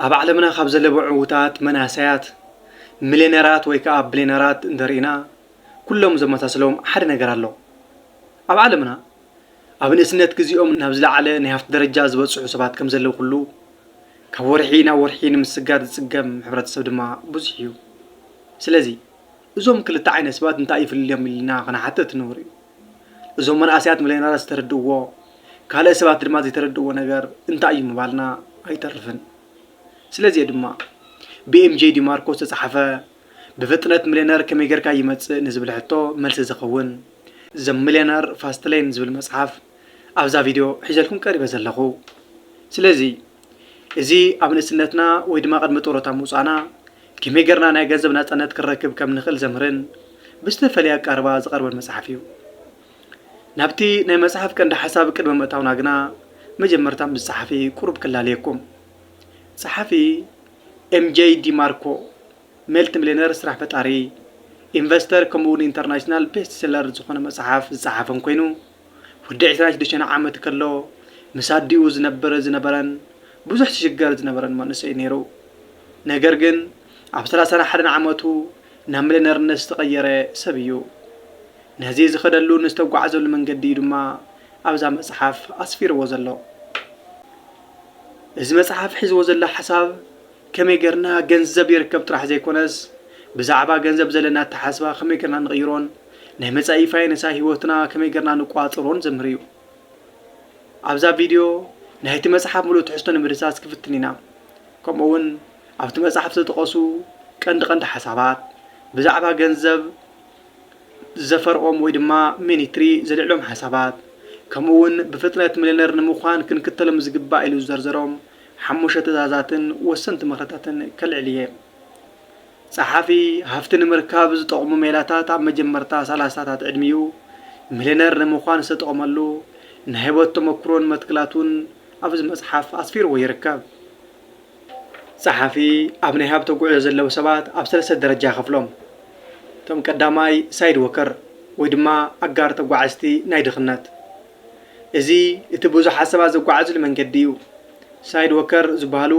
ኣብ ዓለምና ካብ ዘለዉ ዕዉታት መናእሰያት፣ ሚልዮነራት ወይ ከኣ ቢልዮነራት እንተርኢና፣ ኩሎም ዘመሳስሎም ሓደ ነገር ኣሎ። ኣብ ዓለምና፣ ኣብ ንእስነት ግዜኦም ናብ ዝለዓለ ናይ ሃፍቲ ደረጃ ዝበጽሑ ሰባት ከም ዘለዉ ኩሉ፣ ካብ ወርሒ ናብ ወርሒ ንምስጋር ዝጽገም ሕብረተሰብ ድማ ብዙሕ እዩ። ስለዚ፣ እዞም ክልተ ዓይነት ሰባት እንታይ ይፍልልዮም ኢልና ክንሓትት ንውር እዩ። እዞም መናእሰያት ሚልዮነራት ዝተረድእዎ፣ ካልእ ሰባት ድማ ዘይተረድእዎ ነገር እንታይ እዩ ምባልና ኣይተርፍን። ስለዚ እዩ ድማ ብኤምጄ ዲማርኮ ዝተጻሕፈ ብፍጥነት ሚልዮነር ከመይ ጌርካ ይመጽእ ንዝብል ሕቶ መልሲ ዝኸውን ዘ ሚልዮነር ፋስት ሌን ዝብል መጽሓፍ ኣብዛ ቪድዮ ሒዘልኩም ቀሪበ ዘለኹ። ስለዚ እዚ ኣብ ንእስነትና ወይ ድማ ቅድሚ ጡረታ ምውጻእና ከመይ ጌርና ናይ ገንዘብ ናጻነት ክንረክብ ከም ንኽእል ዘምህርን ብዝተፈልየ ኣቃርባ ዝቐርበን መጽሓፍ እዩ። ናብቲ ናይ መጽሓፍ ቀንዲ ሓሳብ ቅድሚ ምእታውና ግና መጀመርታ ምስ ጸሓፊ ቁሩብ ክላለየኩም። ጸሓፊ ኤምጄ ዲማርኮ መልቲ ሚልዮነር ስራሕ ፈጣሪ፣ ኢንቨስተር ከምኡ እውን ኢንተርናሽናል ቤስት ሴለር ዝኾነ መጽሓፍ ዝጸሓፈን ኮይኑ፣ ወዲ ዕስራን ሽዱሽተን ዓመት ከሎ ምስ ኣዲኡ ዝነብር ዝነበረን ብዙሕ ሽግር ዝነበረን መንእሰይ ነይሩ። ነገር ግን ኣብ ሰላሳን ሓደን ዓመቱ ናብ ሚልዮነርነት ዝተቐየረ ሰብ እዩ። ነዚ ዝኸደሉን ዝተጓዓዘሉ መንገዲ እዩ ድማ ኣብዛ መጽሓፍ ኣስፊርዎ ዘሎ። እዚ መጽሓፍ ሒዝዎ ዘሎ ሓሳብ ከመይ ጌርና ገንዘብ ይርከብ ጥራሕ ዘይኮነስ፣ ብዛዕባ ገንዘብ ዘለና ኣተሓሳስባ ከመይ ጌርና ንቕይሮን ናይ መጻኢ ፋይናንሳዊ ህይወትና ከመይ ጌርና ንቋጽሮን ዘምህር እዩ። ኣብዛ ቪድዮ ናይቲ መጽሓፍ ምሉእ ትሕዝቶ ንምድሳስ ክፍትን ኢና። ከምኡ እውን ኣብቲ መጽሓፍ ዝተጠቐሱ ቀንዲ ቀንዲ ሓሳባት ብዛዕባ ገንዘብ ዘፈርኦም ወይ ድማ ሚኒትሪ ዘልዕሎም ሓሳባት፣ ከምኡ እውን ብፍጥነት ሚልዮነር ንምዃን ክንክተሎም ዝግባእ ኢሉ ዝዘርዘሮም ሓሙሽተ ትእዛዛትን ወሰንቲ ምኽርታትን ከልዕል እየ። ጸሓፊ ሃፍቲ ንምርካብ ዝጠቕሙ ሜላታት ኣብ መጀመርታ ሰላሳታት ዕድሚኡ ሚልዮነር ንምዃን ዝተጠቐመሉ ናይ ህይወት ተመክሮን መትከላቱን ኣብዚ መጽሓፍ ኣስፊርዎ ይርከብ። ጸሓፊ ኣብ ናይ ሃብቲ ጉዕዞ ዘለዉ ሰባት ኣብ ሰለስተ ደረጃ ይኸፍሎም። እቶም ቀዳማይ ሳይድ ወከር ወይ ድማ ኣጋር ተጓዓዝቲ ናይ ድኽነት። እዚ እቲ ብዙሓት ሰባት ዘጓዓዝሉ መንገዲ እዩ። ሳይድ ወከር ዝበሃሉ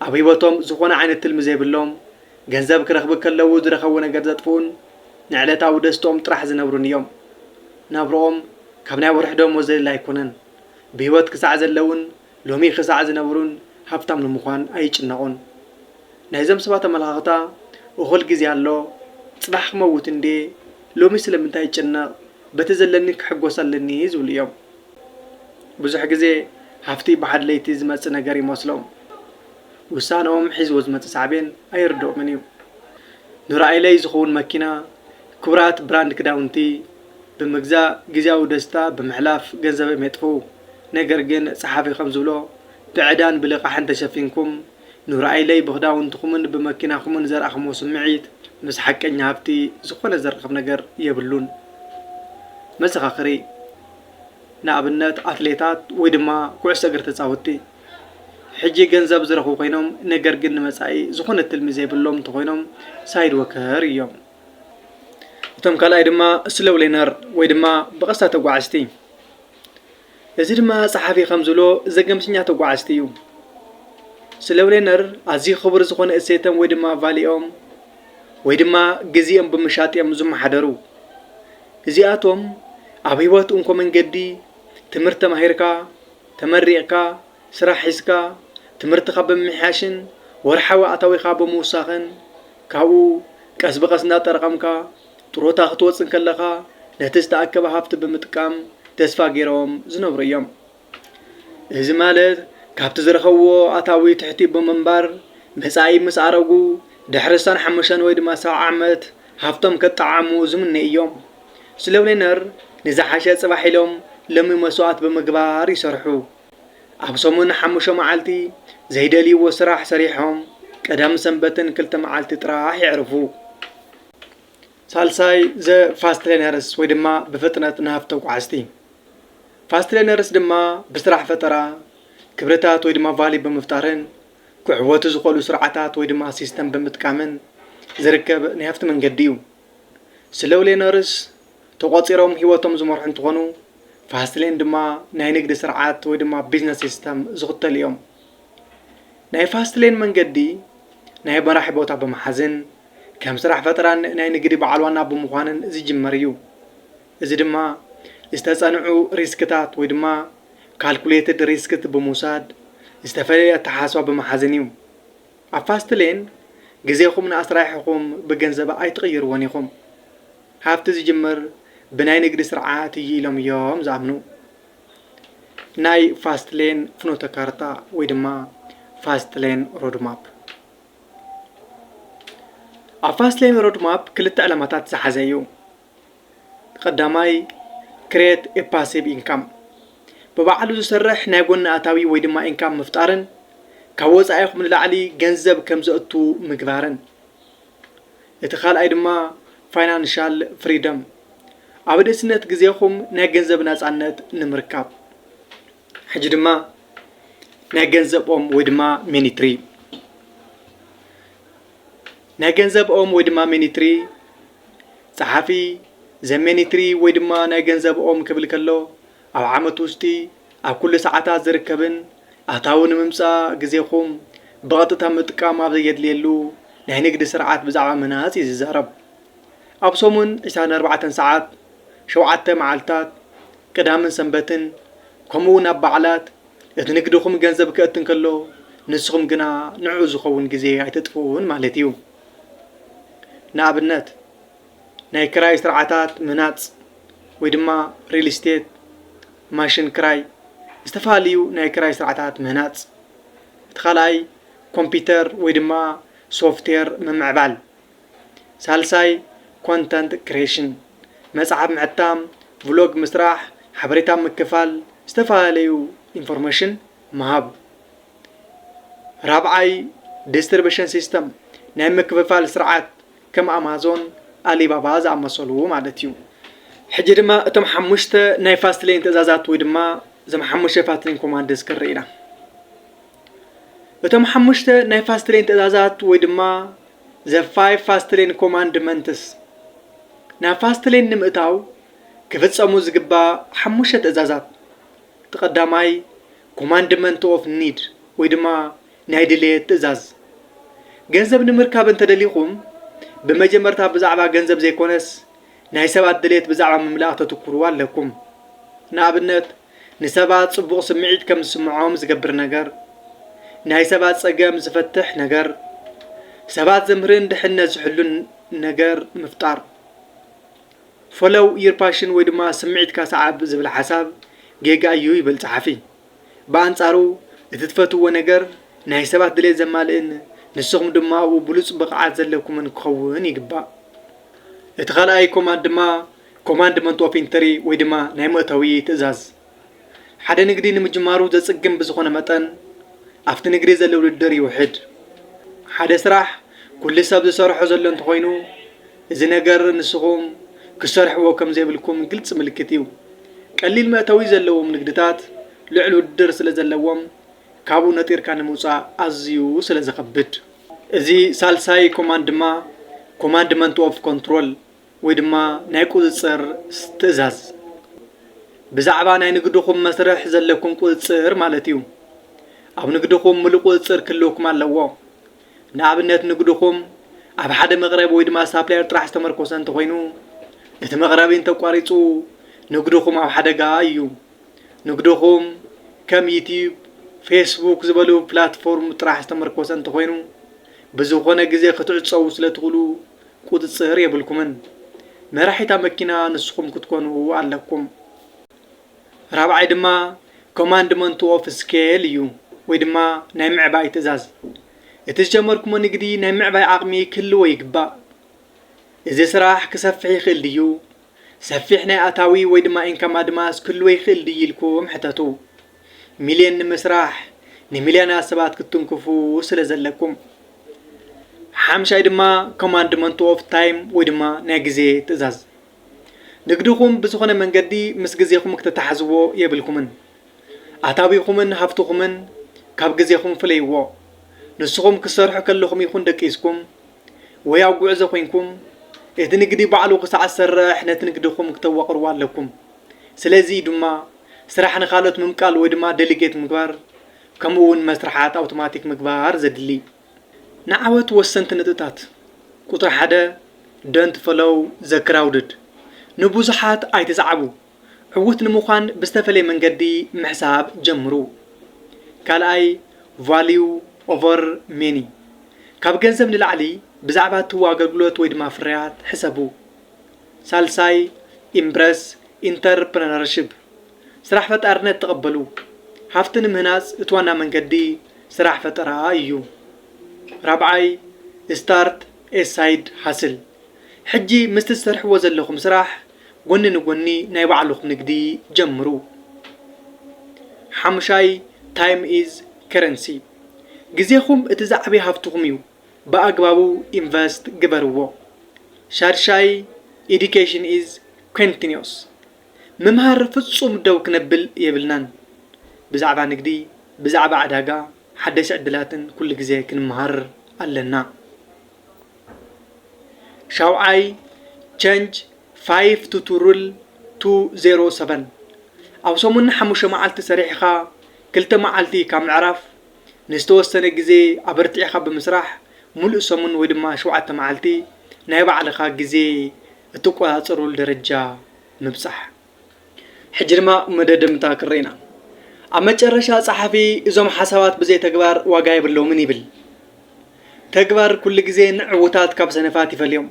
ኣብ ህይወቶም ዝኾነ ዓይነት ትልሚ ዘይብሎም፣ ገንዘብ ክረኽቡ ከለዉ ዝረኸብዎ ነገር ዘጥፍኡን ንዕለታዊ ደስትኦም ጥራሕ ዝነብሩን እዮም። ናብርኦም ካብ ናይ ወርሒ ደሞዝ ዝልለ ኣይኮነን። ብህይወት ክሳዕ ዘለዉን ሎሚ ክሳዕ ዝነብሩን ሃብታም ንምዃን ኣይጭነቑን። ናይዞም ሰባት ኣመለኻኽታ እኹል ግዜ ኣሎ፣ ጽባሕ ክመውት እንድየ፣ ሎሚ ስለምንታይ ይጭነቕ፣ በቲ ዘለኒ ክሕጎስ ኣለኒ ዝብሉ እዮም። ብዙሕ ግዜ ሃፍቲ ብሓድለይቲ ዝመጽእ ነገር ይመስሎም። ውሳነኦም ሒዝዎ ዝመጽእ ሳዕቤን ኣይርድኦምን እዩ። ንረኣይለይ ዝኸውን መኪና፣ ክቡራት ብራንድ ክዳውንቲ ብምግዛእ ግዝያዊ ደስታ ብምሕላፍ ገንዘቦም የጥፍኡ። ነገር ግን ጸሓፊ ከም ዝብሎ ብዕዳን ብልቓሕን ተሸፊንኩም ንረኣይለይ ብኽዳውንትኹምን ብመኪናኹምን ዘርኣኹምዎ ስምዒት ምስ ሓቀኛ ሃብቲ ዝኾነ ዘራኽብ ነገር የብሉን። መዘኻኸሪ፣ ንኣብነት ኣትሌታት ወይ ድማ ኩዕሶ እግሪ ተጻወትቲ ሕጂ ገንዘብ ዝረኽቡ ኮይኖም ነገር ግን ንመጻኢ ዝኾነ ትልሚ ዘይብሎም እንተኾይኖም ሳይድ ወከር እዮም። እቶም ካልኣይ ድማ ስሎው ሌነር ወይ ድማ ብቐስታ ተጓዓዝቲ። እዚ ድማ ጸሓፊ ከም ዝብሎ ዘገምተኛ ተጓዓዝቲ እዩ። ስሎው ሌነር ኣዝዩ ክቡር ዝኾነ እሴቶም ወይ ድማ ቫልዩኦም ወይ ድማ ግዜኦም ብምሻጥ እዮም ዝመሓደሩ። እዚኣቶም ኣብ ህይወት እንኮ መንገዲ ትምህርቲ ተማሂርካ፣ ተመሪቕካ፣ ስራሕ ሒዝካ፣ ትምህርትኻ ብምምሕያሽን ወርሓዊ ኣታዊኻ ብምውሳኽን፣ ካብኡ ቀስ ብቐስ እናጠራቐምካ ጥሮታ ክትወጽእ እንከለኻ ነቲ ዝተኣከበ ሃብቲ ብምጥቃም ተስፋ ገይሮም ዝነብሩ እዮም። እዚ ማለት ካብቲ ዝረኸብዎ ኣታዊ ትሕቲ ብምንባር መጻኢ ምስ ኣረጉ ድሕሪ ስሳን ሓሙሽተን ወይ ድማ ሰብዓ ዓመት ሃብቶም ከጠዓሙ ዝምነዩ እዮም። ስሎው ሌነር ንዝሓሸ ጽባሕ ኢሎም ሎሚ መስዋእቲ ብምግባር ይሰርሑ። ኣብ ሰሙን ሓሙሽተ መዓልቲ ዘይደልይዎ ስራሕ ሰሪሖም ቀዳም ሰንበትን ክልተ መዓልቲ ጥራሕ የዕርፉ። ሳልሳይ ዘ ፋስት ሌነርስ ወይ ድማ ብፍጥነት ንሃብቲ ተጓዓዝቲ። ፋስት ሌነርስ ድማ ብስራሕ ፈጠራ ክብርታት ወይ ድማ ቫልዩ ብምፍጣርን ክዕወቱ ዝኽእሉ ስርዓታት ወይ ድማ ሲስተም ብምጥቃምን ዝርከብ ናይ ሃፍቲ መንገዲ እዩ። ስሎው ሌነርስ ተቖጺሮም ህይወቶም ዝመርሑ እንትኾኑ፣ ፋስት ሌን ድማ ናይ ንግዲ ስርዓት ወይ ድማ ቢዝነስ ሲስተም ዝኽተሉ እዮም። ናይ ፋስት ሌን መንገዲ ናይ መራሒ ቦታ ብምሓዝን ከም ስራሕ ፈጠራን ናይ ንግዲ በዓል ዋና ብምዃንን ዝጅመር እዩ። እዚ ድማ ዝተጸንዑ ሪስክታት ወይ ድማ ካልኩሌትድ ሪስክት ብምውሳድ ዝተፈለየ ኣተሓሳስባ ብምሓዝን እዩ። ኣብ ፋስት ሌን ግዜኹም ንኣስራሒኹም ብገንዘብ ኣይትቕይርዎን ኢኹም። ሃፍቲ ዝጅምር ብናይ ንግዲ ስርዓት እዩ ኢሎም እዮም ዝኣምኑ። ናይ ፋስት ሌን ፍኖተ ካርታ ወይ ድማ ፋስት ሌን ሮድማፕ። ኣብ ፋስት ሌን ሮድማፕ ክልተ ዕላማታት ዝሓዘ እዩ። ቀዳማይ፣ ክሬት ኤ ፓሲቭ ኢንካም፣ ብባዕሉ ዝሰርሕ ናይ ጎኒ ኣታዊ ወይ ድማ ኢንካም ምፍጣርን ካብ ወፃኢኹም ንላዕሊ ገንዘብ ከም ዘእቱ ምግባርን። እቲ ካልኣይ ድማ ፋይናንሻል ፍሪደም፣ ኣብ ንእስነት ግዜኹም ናይ ገንዘብ ናፃነት ንምርካብ። ሕጂ ድማ ናይ ገንዘብ ኦም ወይ ድማ ሜኒትሪ። ናይ ገንዘብ ኦም ወይ ድማ ሜኒትሪ፣ ጸሓፊ ዘሜኒትሪ ወይ ድማ ናይ ገንዘብ ኦም ክብል ከሎ፣ ኣብ ዓመት ውሽጢ ኣብ ኩሉ ሰዓታት ዝርከብን ኣታዊ ንምምጻእ ግዜኹም ብቐጥታ ምጥቃም ኣብ ዘየድልየሉ ናይ ንግዲ ስርዓት ብዛዕባ ምህናጽ እዩ ዝዛረብ። ኣብ ሰሙን ዕስራን ኣርባዕተን ሰዓት፣ ሸውዓተ መዓልታት፣ ቅዳምን ሰንበትን፣ ከምኡ እውን ኣብ በዓላት፣ እቲ ንግድኹም ገንዘብ ከእቲ እንከሎ፣ ንስኹም ግና ንዕኡ ዝኸውን ግዜ ኣይተጥፍኡን ማለት እዩ። ንኣብነት፣ ናይ ክራይ ስርዓታት ምህናጽ ወይ ድማ ሪል ስቴት፣ ማሽን ክራይ፣ ዝተፈላለዩ ናይ ክራይ ስርዓታት ምህናጽ። እቲ ካልኣይ ኮምፒውተር ወይ ድማ ሶፍትዌር ምምዕባል። ሳልሳይ ኮንተንት ክሬሽን፣ መጽሓፍ ምሕታም፣ ቭሎግ ምስራሕ፣ ሓበሬታ ምክፋል፣ ዝተፈላለዩ ኢንፎርሜሽን ምሃብ። ራብዓይ ዲስትሪቢሽን ሲስተም፣ ናይ ምክፍፋል ስርዓት ከም ኣማዞን፣ ኣሊባባ ዝኣመሰሉ ማለት እዩ። ሕጂ ድማ እቶም ሓሙሽተ ናይ ፋስት ሌን ትእዛዛት ወይ ድማ እዞም ሓሙሽተ ፋስት ሌን ኮማንድስ ክንርኢ ኢና። እቶም ሓሙሽተ ናይ ፋስት ሌን ትእዛዛት ወይ ድማ the five fast lane commandments፣ ናብ ፋስት ሌን ንምእታው ክፍጸሙ ዝግባእ ሓሙሽተ ትእዛዛት። እቲ ቀዳማይ ኮማንድመንት ኦፍ ኒድ ወይ ድማ ናይ ድሌት ትእዛዝ። ገንዘብ ንምርካብ እንተደሊኹም ብመጀመርታ ብዛዕባ ገንዘብ ዘይኮነስ ናይ ሰባት ድሌት ብዛዕባ ምምላእ ከተትኩሩ ኣለኩም። ንኣብነት ንሰባት ጽቡቕ ስምዒት ከም ዝስምዖም ዝገብር ነገር፣ ናይ ሰባት ጸገም ዝፈትሕ ነገር፣ ሰባት ዘምህርን ድሕነት ዝሕሉን ነገር ምፍጣር። Follow your passion ወይ ድማ ስምዒትካ ሰዓብ ዝብል ሓሳብ ጌጋ እዩ ይብል ጸሓፊ። ብኣንጻሩ እቲ ትፈትዎ ነገር ናይ ሰባት ድሌት ዘማልእን ንስኹም ድማ ኣብኡ ብሉጽ ብቕዓት ዘለኩምን ክኸውን ይግባእ። እቲ ካልኣይ ኮማንድ ድማ ኮማንድመንት ኦፍ ኢንትሪ ወይ ድማ ናይ መእተዊ ትእዛዝ። ሓደ ንግዲ ንምጅማሩ ዘጽግም ብዝኾነ መጠን ኣብቲ ንግዲ ዘሎ ውድድር ይውሕድ። ሓደ ስራሕ ኩሉ ሰብ ዝሰርሖ ዘሎ እንተኾይኑ እዚ ነገር ንስኹም ክትሰርሕዎ ከም ዘይብልኩም ግልጺ ምልክት እዩ። ቀሊል መእተዊ ዘለዎም ንግድታት ልዑል ውድድር ስለ ዘለዎም ካብኡ ነጢርካ ንምውጻእ ኣዝዩ ስለ ዝኸብድ። እዚ ሳልሳይ ኮማንድ ድማ ኮማንድመንት ኦፍ ኮንትሮል ወይ ድማ ናይ ቁጽጽር ትእዛዝ ብዛዕባ ናይ ንግድኹም መስርሕ ዘለኩም ቁጽጽር ማለት እዩ። ኣብ ንግድኹም ምሉእ ቁጽጽር ክህልወኩም ኣለዎ። ንኣብነት ንግድኹም ኣብ ሓደ መቕረቢ ወይ ድማ ሳፕላየር ጥራሕ ዝተመርኮሰ እንተኾይኑ እቲ መቕረቢ እንተቋሪጹ ንግድኹም ኣብ ሓደጋ እዩ። ንግድኹም ከም ዩቲዩብ፣ ፌስቡክ ዝበሉ ፕላትፎርም ጥራሕ ዝተመርኮሰ እንተኾይኑ ብዝኾነ ግዜ ክትዕጸዉ ስለ ትኽእሉ ቁጽጽር የብልኩምን። መራሒታ መኪና ንስኹም ክትኮኑ ኣለኩም። ራብዓይ ድማ ኮማንድመንት ኦፍ ስኬል እዩ ወይ ድማ ናይ ምዕባይ ትእዛዝ። እቲ ዝጀመርኩሞ ንግዲ ናይ ምዕባይ ዓቕሚ ክህልዎ ይግባእ። እዚ ስራሕ ክሰፍሕ ይኽእል ድዩ? ሰፊሕ ናይ ኣታዊ ወይ ድማ ኢንካም ኣድማስ ክህልዎ ይኽእል ድዩ ኢልኩም ሕተቱ። ሚልዮን ንምስራሕ ንሚልዮናት ሰባት ክትትንክፉ ስለ ዘለኩም። ሓምሻይ ድማ ኮማንድመንት ኦፍ ታይም ወይ ድማ ናይ ግዜ ትእዛዝ። ንግድኹም ብዝኾነ መንገዲ ምስ ግዜኹም ክተተሓሕዝዎ የብልኩምን። ኣታዊኹምን ሃፍትኹምን ካብ ግዜኹም ፍለይዎ። ንስኹም ክትሰርሑ ከለኹም ይኹን ደቂስኩም ወይ ኣብ ጉዕዞ ኮይንኩም እቲ ንግዲ ባዕሉ ክሳዕ ዝሰርሕ ነቲ ንግድኹም ክተዋቕርዎ ኣለኩም። ስለዚ ድማ ስራሕ ንኻልኦት ምምቃል ወይ ድማ ደሊጌት ምግባር ከምኡ እውን መስርሓት ኣውቶማቲክ ምግባር ዘድሊ። ንዓወት ወሰንቲ ነጥብታት። ቁፅሪ ሓደ፣ don't follow the crowded። ንብዙሓት ኣይትስዓቡ። ዕዉት ንምዃን ብዝተፈለየ መንገዲ ምሕሳብ ጀምሩ። ካልኣይ፣ value over many። ካብ ገንዘብ ንላዕሊ ብዛዕባ እትህቦ ኣገልግሎት ወይ ድማ ፍርያት ሕሰቡ። ሳልሳይ፣ embrace entrepreneurship። ስራሕ ፈጣርነት ተቐበሉ። ሃፍቲ ንምህናፅ እቲ ዋና መንገዲ ስራሕ ፈጠራ እዩ። ራብዓይ፣ start a side hustle። ሕጂ ምስቲ ትሰርሕዎ ዘለኹም ስራሕ ጎኒ ንጎኒ ናይ ባዕልኹም ንግዲ ጀምሩ። ሓሙሻይ፣ time is currency። ግዜኹም እቲ ዝዓበየ ሃፍትኹም እዩ። ብኣግባቡ ኢንቨስት ግበርዎ። ሻድሻይ፣ education is continuous። ምምሃር ፍጹም ደው ክነብል የብልናን። ብዛዕባ ንግዲ፣ ብዛዕባ ዕዳጋ፣ ሓደሽ ዕድላትን ኩሉ ግዜ ክንምሃር ኣለና። ሻውዓይ፣ change five to two rule two zero seven። ኣብ ሰሙን ሓሙሽተ መዓልቲ ሰሪሕኻ ክልተ መዓልቲ ካብ ምዕራፍ፣ ንዝተወሰነ ግዜ ኣበርቲዕኻ ብምስራሕ፣ ሙሉእ ሰሙን ወይ ድማ ሸውዓተ መዓልቲ ናይ ባዕልኻ ግዜ እትቆጻጸረሉ ደረጃ ምብጻሕ። ሕጂ ድማ መደምደምታ ክረኢና። ኣብ መጨረሻ ጸሓፊ፣ እዞም ሓሳባት ብዘይ ተግባር ዋጋ የብሎምን ይብል። ተግባር ኩሉ ግዜ ንዕዉታት ካብ ሰነፋት ይፈልዮም።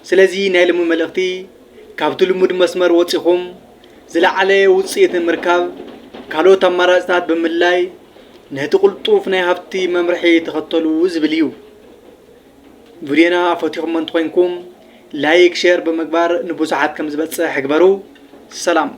ስለዚ ናይ ሎሚ መልእኽቲ፣ ካብቲ ልሙድ መስመር ወጺኹም ዝለዓለ ውጽኢት ንምርካብ ካልኦት ኣማራጽታት ብምልላይ ነቲ ቅልጡፍ ናይ ሃፍቲ መምርሒ ተኸተሉ ዝብል እዩ። ቪድዮና ፈቲኹሞ እንተኾይንኩም ላይክ፣ ሼር ብምግባር ንብዙሓት ከም ዝበጽሕ ግበሩ። ሰላም።